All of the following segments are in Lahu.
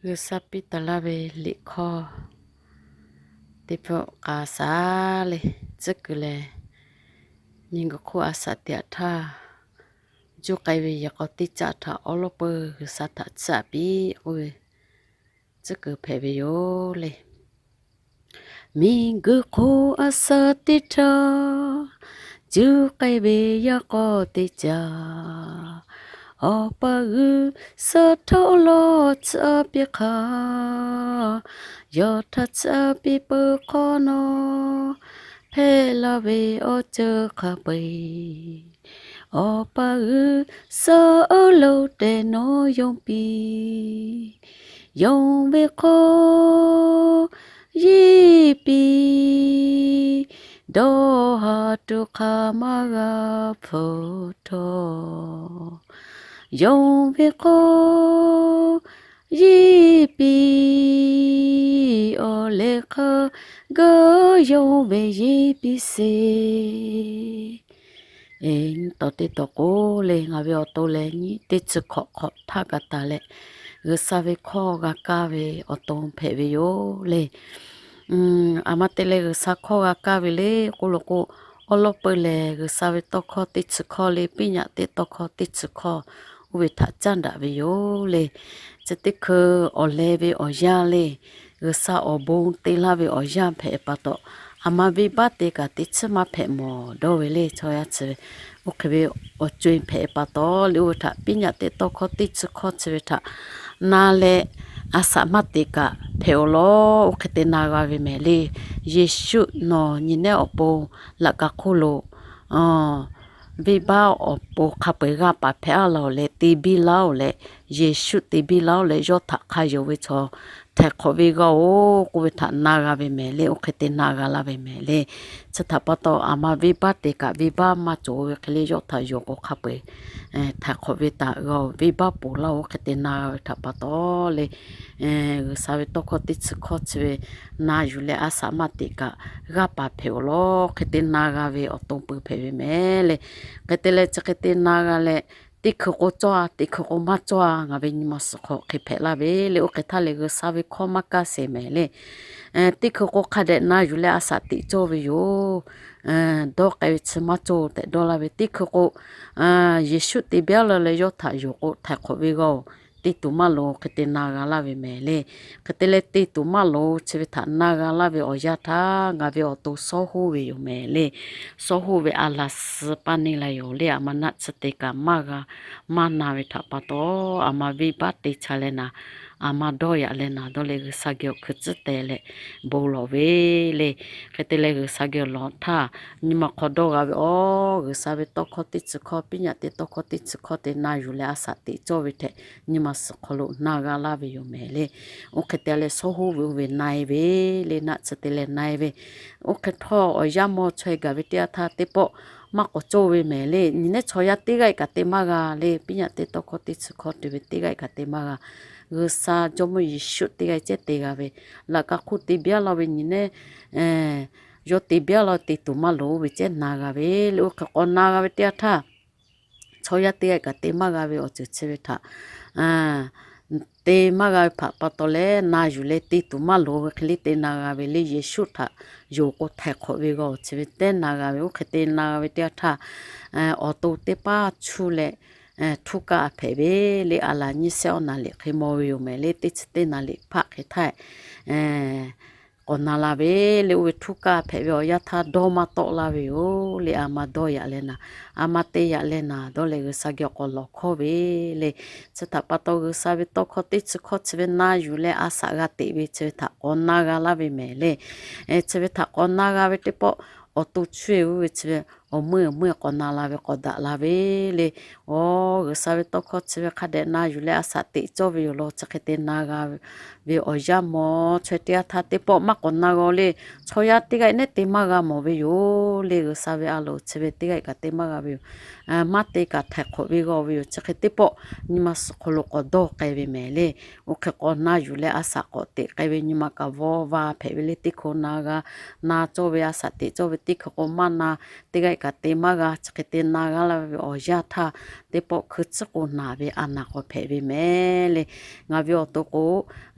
G'uiˬsha piˇ taˍ laˇ ve liꞈ hkawˇ teˇ pawˆ k'a shaˍ le. Tcuhˉ kuiˬ lehˬ, miˬguiˬ hk'oˆ a shaꞈ teꞈ htaˇ, juˇ k'ai ve yaꞈ k'aw teˇ caˆ htaꞈ awˉ lawˉ peuˬ G'uiˬsha htaꞈ tcuhˉ aꞈ piˇ k'oˆ ve tcuhˉ kuiˬ hpehꞈ ve yoˬ le. Miˬguiˬ hk'oˆ a shaꞈ teꞈ htaˇ, juˇ k'ai ve yaꞈ k'aw teˇ caˆ, Awˬ pa G'uiˬsha htawˇ lawˇ tcuhˉ piˇ hk'aˇ, yawˇ htaꞈ tcuhˉ piˇ peuˬ hk'awꞈ nawˉ, hpehꞈ la ve awˬ ceuˬ hk'a peu-eˬ, Awˬ pa G'uiˬsha lo tehꞈ nawˉ yonˍ piˇ. Yonˍ ve hk'oˆ yiˇ piˇ, dawˇ ha tuˬ hk'aˬ maˇ g'a hpfuhˇ htawˇ. Yonˍ ve hk'oˆ yiˇ piˇ, awˬ lehˬ hk'a gaˬ yonˍ ve yiˇ piˇ sheˍ. Eˬ, nyi taw teˇ taw k'oˆ le, ngaˬ ve awˬ to lehˬ nyi teˇ chi hkawꞈ hk'awꞈ htaˇ kaꞈ taˍ leh, G'uiˬsha ve hkawˇ g'a kaˇ ve awˬ to hpehꞈ ve yoˬ le. Aˬ ma te leh G'uiˬsha hkawˇ g'a kaˇ ve le k'oˆ lo k'o, awˉ lawˉ peuˬ lehˬ G'uiˬsha ve tawˇ hkawˇ teˇ chi hkawˇ le, piˇ nyaꞈ teˇ tawˇ hkawˇ teˇ chi hkawˇ oˇ ve htaꞈ caˇ daꞈ ve yoˬ le. Chi teˇ hkui awˬ leh ve awˬ yanˇ le, G'uiˬsha awˬ bon te laˇ ve awˬ yanˇ hpehꞈ pa taw, aˬ ma venˇbaˆ te kaꞈ teˇ chiˉ maˇ hpehꞈ mawˬ dawˇ ve le. Chaw yaˇ chi ve oˇ hk'e ve awˬ co-e hpehꞈ pa taw le, oˇ ve htaꞈ piˇ nyaꞈ teˇ tawˇ hkawˇ teˇ chi hkawˇ chi ve htaꞈ na leh, a shaꞈ maˇ teꞈ kaꞈ hpehꞈ-aw law, oˇ hk'e te na g'a ve mehˍ le. Yeˍsuˆ nawˬ nyi nehˉ awˬ pon laꞈ ka hk'oˆ lo venˇbaˆ awˬ pon hk'a peu-eˬ g'aˇ paˍ hpehꞈ-a laˬ-oˬ leh, te biˇ laˇ-oˬ leh, Yeˍsuˆ te biˇ laˇ-oˬ leh, yawˇ htaꞈ hk'a yonˍ ve chaw htaiˍ hk'awꞈ ve g'a-oˬ k'oˆ ve htaꞈ na g'a ve mehˍ le. Oˇ hk'e te na g'a laˇ ve mehˍ le. Chi htaꞈ pa taw, aˬ ma venˇbaˆ te kaꞈ venˇbaˆ maˇ cawˬ ve hk'e le, yawˇ htaꞈ yonˍ k'o hk'a peu-eˬ htaiˍ hk'awꞈ ve htaꞈ g'a-oˬ, venˇbaˆ ponˬ laˇ-oˬ. Oˇ hk'e te na g'a ve htaꞈ pa taw le, G'uiˬsha ve tawˇ hkawˇ teˇ chi hkawˇ chi ve na yuˬ leh a shaꞈ maˇ teꞈ kaꞈ g'aˇ paˍ hpehꞈ-aw law, hk'e te na g'a ve awˬ to pui hpehꞈ ve mehˍ le. Hk'e te leh chi hk'e te na g'a leh, teˇ hkui k'o cawˇ-a, teˇ hkui k'o maˇ cawˇ-a, ngaˬ ve nyi ma suhˍ hk'aw hk'e hpehꞈ laˇ ve le. Oˇ hk'e htaˇ lehˬ G'uiˬsha ve hkawˇ maˇ kaˇ sheˍ mehˍ le. Teˇ hkui k'o hk'a dehꞈ na yuˬ leh a shaꞈ teꞈ cawˇ ve yoˬ. Dawˇ k'ai ve chi maˇ cawˇ tehꞈ dawˇ laˇ ve, teˇ hkui k'o Yeˍsuˆ te biˇ laˇ leh yawˇ htaꞈ yonˍ k'o htaiˍ hk'awꞈ ve g'a-oˬ, te tuˬ maˇ loˍ, hk'e te na g'a laˇ ve mehˍ le. Hk'e te leh te tuˬ maˇ loˍ chi ve htaꞈ na g'a laˇ ve awˬ yanˇ htaˇ, ngaˬ ve awˬ to sawˉ hoˇ ve yoˬ mehˍ le. Sawˉ hoˇ ve a laˬ suh paˇ neˇ la yoˬ le. Aˬ ma naˆ tsuhˇ te kaꞈ maˇ g'a maˇ na ve htaꞈ pa taw, aˬ ma venˇbaˆ te cha leh naˍ, aˬ ma dawˇ yaꞈ leh naˍ dawˇ leh G'uiˬsha geh awˬ hkui tcuhˉ teh leh bon lawˬ ve le. Hk'e te leh G'uiˬsha geh awˬ lawˬ htaˇ, nyi ma hk'aw dawˇ g'a ve awˬ, G'uiˬsha ve tawˇ hkawˇ teˇ chi hkawˇ, piˇ nyaꞈ teˇ tawˇ hkawˇ teˇ chi hkawˇ te na yuˬ leh a shaꞈ teꞈ cawˇ ve tehꞈ, nyi ma suhˍ hk'aw lo na g'a laˇ ve yoˬ mehˍ le. Oˇ hk'e te leh sawˉ hoˇ ve oˇ ve na-e ve le, naˆ tsuhˇ te leh na-e ve. Oˇ hk'e htawˇ awˬ yaˇ mawˇ chaweh gaˬ ve teˇ yanˇ htaˇ teˇ pawˆ maˇ k'awꞈ cawˇ ve mehˍ le. Nyi nehˉ chaw yaˇ teˇ g'aˇ kaꞈ te maˇ g'a le. Piˇ nyaꞈ teˇ tawˇ hkawˇ teˇ chi hkawˇ te ve teˇ g'aˇ kaꞈ te maˇ g'a. G'uiˬsha Jawˇmawˇ Yeˍsuˆ teˇ g'aˇ cehˉ te g'a ve, laꞈ ka hk'oˆ te biˇ laˇ ve nyi nehˉ yawˇ te biˇ laˇ te tuˬ maˇ loˍ ve cehˉ na g'a ve le. Oˇ hk'e k'awꞈ na g'a ve teˇ yanˇ htaˇ, chaw yaˇ teˇ g'aˇ kaꞈ te maˇ g'a ve awˬ ceuˬ chi ve htaꞈ te maˇ g'a ve htaꞈ pa taw leh, na yuˬ leh te tuˬ maˇ loˍ ve hk'e le te na g'a ve le. Yeˍsuˆ htaꞈ yonˍ k'o htaiˍ hk'awꞈ ve g'a-oˬ chi ve tehˉ na g'a ve. Oˇ hk'e te na g'a ve teˇ yanˇ htaˇ, awˬ to teˇ paˇ chuˇ leh htuˇ kaˇ hpehꞈ ve le. A laˬ nyiˇ shehˆ awˬ naˍ liꞈ hk'e maw ve yoˬ mehˍ le. Teˇ chi teˇ naˍ liꞈ hpaˆ hk'e htaˇ k'awꞈ na la ve le. Oˇ ve htuˇ kaˇ hpehꞈ ve awˬ yanˇ htaˇ dawˇ maˇ tawˆ laˇ ve yoˬ le. Aˬ ma dawˇ yaꞈ leh naˍ, aˬ ma te yaꞈ leh naˍ dawˇ leh G'uiˬsha geh k'awꞈ lawˬ hkawˇ ve le. Chi htaꞈ pa taw G'uiˬsha ve tawˇ hkawˇ teˇ chi hkawˇ chi ve na yuˬ leh a shaꞈ g'a teꞈ ve chi ve htaꞈ k'awꞈ na g'a laˇ ve mehˍ le. Chi ve htaꞈ k'awꞈ na g'a ve teˇ pawˆ, awˬ to chuˇ-e oˇ ve chi ve awˬ meuˇ awˬ meuˇ k'awꞈ na la ve k'awꞈ daꞈ la ve le. Awˬ, G'uiˬsha ve tawˇ hkawˇ chi ve hk'a dehꞈ na yuˬ leh a shaꞈ teꞈ cawˇ ve yoˬ law, chi hk'e te na g'a ve awˬ yaˇ mawˇ chaweh teˇ yanˇ htaˇ teˇ pawˆ maˇ k'awꞈ na g'a le. Chaw yaˇ teˇ g'aˇ nehˉ te maˇ g'a mawˬ ve yoˬ le. G'uiˬsha ve a loˍ chi ve teˇ g'aˇ kaꞈ te maˇ g'a ve yoˬ. Maˇ te kaꞈ htaiˍ hk'awꞈ ve g'a ve yoˬ. Chi hk'e teˇ pawˆ nyi ma suhˍ hk'aw lo k'awꞈ dawˇ k'ai ve mehˍ le. Oˇ hk'e k'awꞈ na yuˬ leh a shaꞈ k'awꞈ teꞈ k'ai ve nyi ma kaꞈ vawˇ va hpehꞈ ve le. Teˇ hkawꞈ na g'a na cawˇ ve a shaꞈ teꞈ cawˇ ve teˇ hkawꞈ k'o maˇ na, teˇ g'aˇ kaꞈ te maˇ g'a, chi hk'e te na g'a laˇ ve awˬ yanˇ htaˇ, teˇ pawˆ hkui tcuhˉ k'o naˍ ve a naˍ k'awꞈ hpehꞈ ve mehˍ le. Ngaˬ ve awˬ to k'o,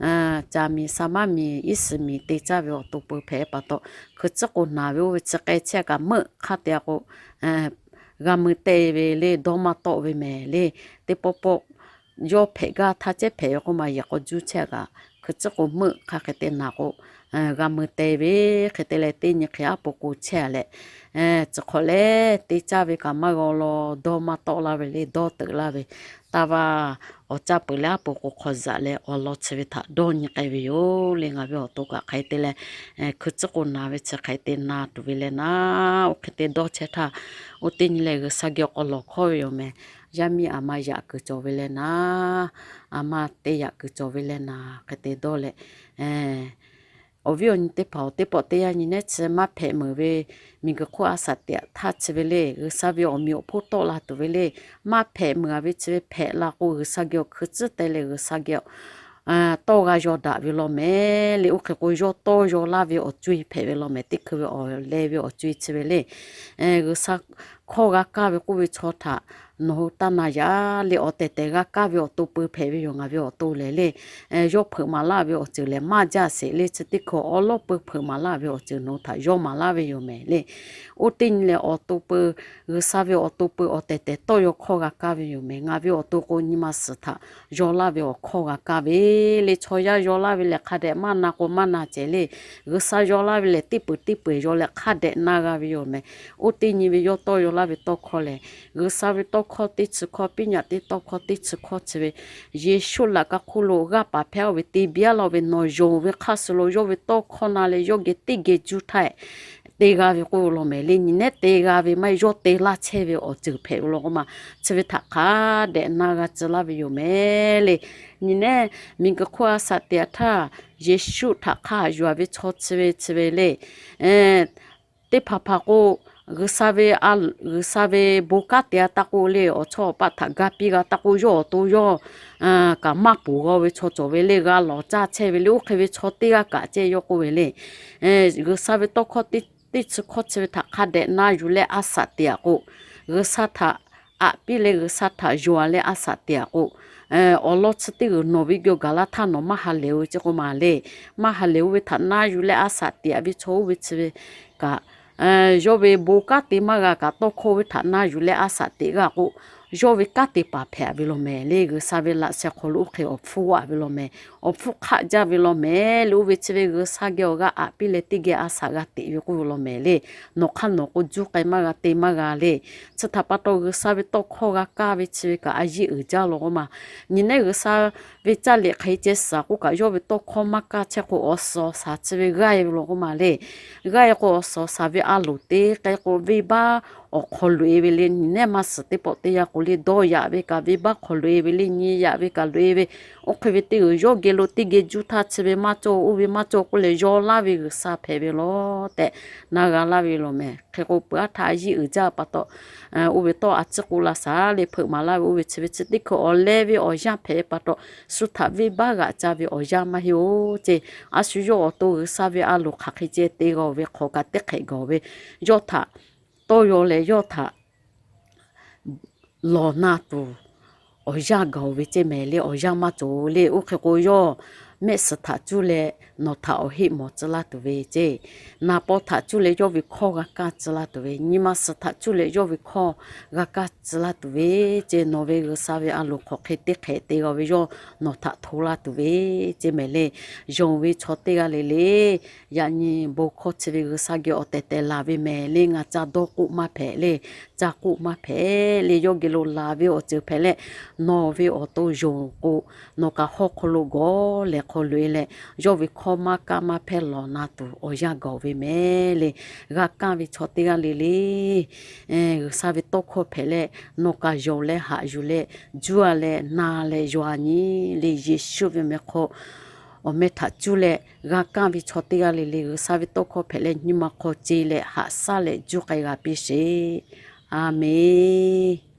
caˬ miˬ, saˍ maˇ miˬ, iˉ suhˍ miˬ te caˇ ve awˬ to peu hpehꞈ pa taw, hkui tcuhˉ k'o naˍ ve oˇ ve chi k'ai chehˇ kaꞈ meuˆ hk'aˇ te a k'o, g'a mui te ve le, dawˇ maˇ tawˆ ve mehˍ le. Teˇ pawˆ pawˆ yawˇ hpehꞈ gaˇ htaˇ cehˉ hpehꞈ ve k'oˆ ma yehˬ k'aw juˇ chehˇ kaꞈ, hkui tcuhˉ k'o meuˆ hk'aˇ hk'e te naˍ k'o, g'a mui te ve hk'e te leh teˇ nyi hk'e aˉ po k'o chehˇ leh, chi hk'awꞈ leh te caˇ ve kaꞈ maˇ g'a law, dawˇ maˇ tawˆ laˇ ve le, dawˇ teuꞈ laˇ ve. Taˇ vaˇ awˬ caˇ peuˬ leh aˉ po k'o hk'aw zaꞈ leh awˬ lawn chi ve htaꞈ dawˇ nyi k'ai ve yoˬ le. Ngaˬ ve awˬ to kaꞈ hk'e te leh, hkui tcuhˉ k'o naˍ ve chi hk'e te na tuˬ ve leh naˉ, oˇ hk'e te dawˇ chehˇ htaˇ, oˇ teˇ nyi leh G'uiˬsha geh awˬ hk'aw lawˬ hkawˇ ve yoˬ mehˍ. Yaˇ miˇ aˬ ma yaꞈ kuiˬ cawˬ ve leh naˉ, aˬ ma te yaꞈ kuiˬ cawˬ ve leh naˉ hk'e te dawˇ leh, awˬ viˉ awˬ nyi teˇ hpaˍ-oˬ, teˇ pawˆ teˇ yanˇ nyi nehˉ chi maˇ hpehꞈ meuˍ ve, miˬguiˬ hk'oˆ a shaꞈ teꞈ htaˇ chi ve le, G'uiˬsha ve awˬ meꞈ awˬ hponˇ tawˆ la tuˬ ve le, maˇ hpehꞈ meuˍ a ve chi ve hpehꞈ la k'o, G'uiˬsha geh awˬ hkui tcuhˉ te leh G'uiˬsha geh tawˇ g'a yaw daꞈ ve law mehˍ le. Oˇ hk'e k'o, yawˇ tawˇ yaw laˇ ve awˬ co-e hpehꞈ ve law mehˍ. Teˇ hkui ve awˬ leh ve awˬ co-e chi ve le, G'uiˬsha hkawˇ g'a kaˇ ve k'oˆ ve chaw htaꞈ nawˬ hui taˇ na yaꞈ le. Awˬ tehˬ tehˬ g'a kaˇ ve awˬ to peu hpehꞈ ve yoˬ. Ngaˬ ve awˬ to lehˬ le, yawˇ hpeuꞈ maˍ laˇ ve awˬ ceuˬ lehˬ maˇ jaˇ sheˍ le. Chi teˇ hkui awˉ lawˉ peu hpeuꞈ maˍ laˇ ve awˬ ceuˬ nawˬ hui htaꞈ yawˇ maˍ laˇ ve yoˬ mehˍ le. Oˇ teˇ nyi lehˬ, awˬ to peu, G'uiˬsha ve awˬ to peu awˬ tehˬ tehˬ tawˇ yaw hkawˇ g'a kaˇ ve yoˬ mehˍ. Ngaˬ ve awˬ to k'o, nyi ma suhˍ htaꞈ yaw laˇ ve awˬ hkawˇ g'a kaˇ ve le. Chaw yaˇ yaw laˇ ve lehˬ, hk'a dehꞈ maˇ na k'o maˇ na cehˬ le. G'uiˬsha yaw laˇ ve lehˬ, teˇ peuˬ teˇ peuˬ yaw leh hk'a dehꞈ na g'a ve yoˬ mehˍ. Oˇ teˇ nyi ve yawˇ tawˇ yaw laˇ ve tawˇ hkawˇ lehˬ, G'uiˬsha ve tawˇ hkawˇ teˇ chi hkawˇ, piˇ nyaꞈ teˇ tawˇ hkawˇ teˇ chi hkawˇ chi ve, Yeˍsuˆ laꞈ ka hk'oˆ lo g'aˇ paˍ hpehˇ-oˬ ve te biˇ laˇ ve nawˬ yonˍ ve hk'aˇ suh lo yawˇ ve tawˇ hkawˇ na leh yawˇ geh teˇ geh juˇ htaˇ te g'a ve k'oˆ ve law mehˍ le. Nyi nehˉ te g'a ve maˇ heˆ, yawˇ te laˇ chehˇ ve awˬ ceuˬ hpehꞈ ve law k'oˆ ma, chi ve htaꞈ hk'a dehꞈ na g'a tcuh laˇ ve yoˬ mehˍ le. Nyi nehˉ miˬguiˬ hk'oˆ a shaꞈ teꞈ htaˇ, Yeˍsuˆ htaꞈ hk'a haꞈ yuˬ a ve chaw chi ve chi ve le, teˇ hpaˍ hpaˍ k'o, G'uiˬsha ve a, G'uiˬsha ve bon kanˉ te a taˇ k'oˆ le, awˬ chawˇ awˬ paˆ htaꞈ ga piˇ g'a taˇ k'oˆ, yawˇ awˬ to yawˇ kaꞈ maˇ ponˬ g'a ve chaw cawˬ ve le. G'a lawˬ caˇ chehˇ ve le. Oˇ hk'e ve chaw teˇ g'aˇ kaꞈ cehˇ yawˇ k'oˆ ve le, G'uiˬsha ve tawˇ hkawˇ teˇ chi hkawˇ chi ve htaꞈ hk'a dehꞈ na yuˬ leh a shaꞈ teꞈ a k'o, G'uiˬsha htaꞈ aꞈ piˇ leh G'uiˬsha htaꞈ yonˍ a leh a shaꞈ teꞈ a k'o, awˬ lawn chi teˇ g'uiˬ nawˬ ve geh gaˬ la htaˇ nawˬ maˇ ha lehˬ-oˬ ve ceh k'oˆ ma le. Maˇ ha lehˬ-oˬ ve htaꞈ na yuˬ leh a shaꞈ teꞈ ve chaw oˇ ve chi ve kaꞈ, yawˇ ve bon kanˉ te maˇ g'a kaꞈ tawˇ hkawˇ ve htaꞈ na yuˬ leh a shaꞈ teꞈ g'a k'o, yawˇ ve kanˉ te paˍ hpehꞈ ve law mehˍ le. G'uiˬsha ve laꞈ sheh hk'aw lo oˇ hk'e awˬ hpfuhˇ g'aꞈ ve law mehˍ. Awˬ hpfuhˇ hk'aˆ jaˇ ve law mehˍ le. Oˇ ve chi ve G'uiˬsha geh awˬ g'aˇ aꞈ piˇ leh teˇ geh a shaꞈ g'a teꞈ ve k'oˆ ve law mehˍ le. Nawˬ hk'aˇ nawˬ k'o juˇ k'ai maˇ g'a, te maˇ g'a le. Chi htaꞈ pa taw G'uiˬsha ve tawˇ hkawˇ g'a kaˇ ve chi ve kaꞈ a yiˇ uiˍ jaˇ law k'oˆ ma. Nyi nehˉ G'uiˬsha ve caˇ liꞈ hk'aˬ hk'e ceh suhˍ k'oˆ kaꞈ, yawˇ ve tawˇ hkawˇ maˇ kaˇ chehˇ k'o, awˬ suhˍ awˬ shaˍ chi ve g'aˇ-e ve law k'oˆ ma le. G'aˇ-e k'o, awˬ suhˍ awˬ shaˍ ve a loˍ te k'ai k'o, venˇbaˆ awˬ hk'aw loꞈ-e ve le. Nyi nehˉ maˇ suhˍ teˇ pawˆ teˇ yanˇ k'o le, dawˇ yaꞈ ve kaꞈ venˇbaˆ hk'aw loꞈ-e ve le, nyi yaꞈ ve kaꞈ loꞈ-e ve. Oˇ hk'e ve teˇ g'uiˬ yawˇ geh lo teˇ geh juˇ htaˇ chi ve maˇ cawˇ, oˇ ve maˇ cawˇ k'oˆ leh yaw laˇ ve G'uiˬsha hpehꞈ ve law tehꞈ na g'a laˇ ve law mehˍ. Hk'e k'o, peuˬ aˉ htaˇ a yiˇ uiˍ jaˇ pa taw, oˇ ve tawˇ a ciˉ k'oˆ la shaˍ le. Hpeuꞈ maˍ laˇ ve oˇ ve chi ve chi teˇ hkui awˬ leh ve awˬ yanˇ hpehꞈ pa taw, shu htaꞈ venˇbaˆ g'aꞈ ca ve awˬ yanˇ maˇ heˆ-oˬ ceˇ. A shu yawˇ awˬ to G'uiˬsha ve a loˍ hk'aˬ hk'e ceh te g'a-oˬ ve hk'aˬ kaꞈ teˇ hk'ehꞈ gaˬ-oˬ ve, yawˇ htaꞈ tawˇ yaw leh yawˇ htaꞈ lawˬ na tuˬ awˬ yanˇ gaˬ-oˬ ve ceˇ mehˍ le. Awˬ yanˇ maˇ cawˬ le. Oˇ hk'e k'o, yawˇ mehˆ suhˍ htaꞈ cuˇ leh nawˬ htaꞈ awˬ heˆ mawˬ tcuh laˇ tuˬ ve ceˇ, naˍ paw htaꞈ cuˇ leh yawˇ ve hkawˇ g'a kaˇ tcuh laˇ tuˬ ve, nyi ma suhˍ htaꞈ cuˇ leh yawˇ ve hkawˇ g'a kaˇ tcuh laˇ tuˬ ve ceˇ, nawˬ ve G'uiˬsha ve a loˍ hk'aˬ hk'e teˇ hk'ehꞈ te g'a ve yawˇ nawˬ htaꞈ hto laˇ tuˬ ve ceˇ mehˍ le. Yonˍ ve chaw teˇ g'aˇ le le, yaꞈ nyi bon hkawˇ chi ve G'uiˬsha geh awˬ tehˬ tehˬ laˬ ve mehˍ le. Ngaˬ ca dawˇ k'oˆ maˇ hpehꞈ le, ca k'oˆ maˇ hpehꞈ le. Yawˇ geh lo laˬ ve awˬ ceuˬ hpehꞈ leh, nawˬ ve awˬ to yonˍ k'o, nawˬ kaꞈ hawˉ hk'aw lo gawˬ lehˬ hk'aw loꞈ-e leh, yawˇ ve hkawˇ maˇ kaˇ maˇ hpehˇ lawˬ na tuˬ awˬ yanˇ gaˬ-oˬ ve mehˍ le. G'a kaˇ ve chaw teˇ g'aˇ le le, G'uiˬsha ve tawˇ hkawˇ hpehꞈ leh, nawˬ kaꞈ yonˍ leh haꞈ yuˬ leh, juˇ-a leh na leh yaw-a nyi le. Yeˍsuˆ ve meh hk'aw awˬ meh htaꞈ cuˇ leh g'a kaˇ ve chaw teˇ g'aˇ le le, G'uiˬsha ve tawˇ hkawˇ hpehꞈ leh nyi ma hk'aw ce leh haꞈ shaˉ leh juˇ k'ai g'a piˇ sheˍ. A menˬ.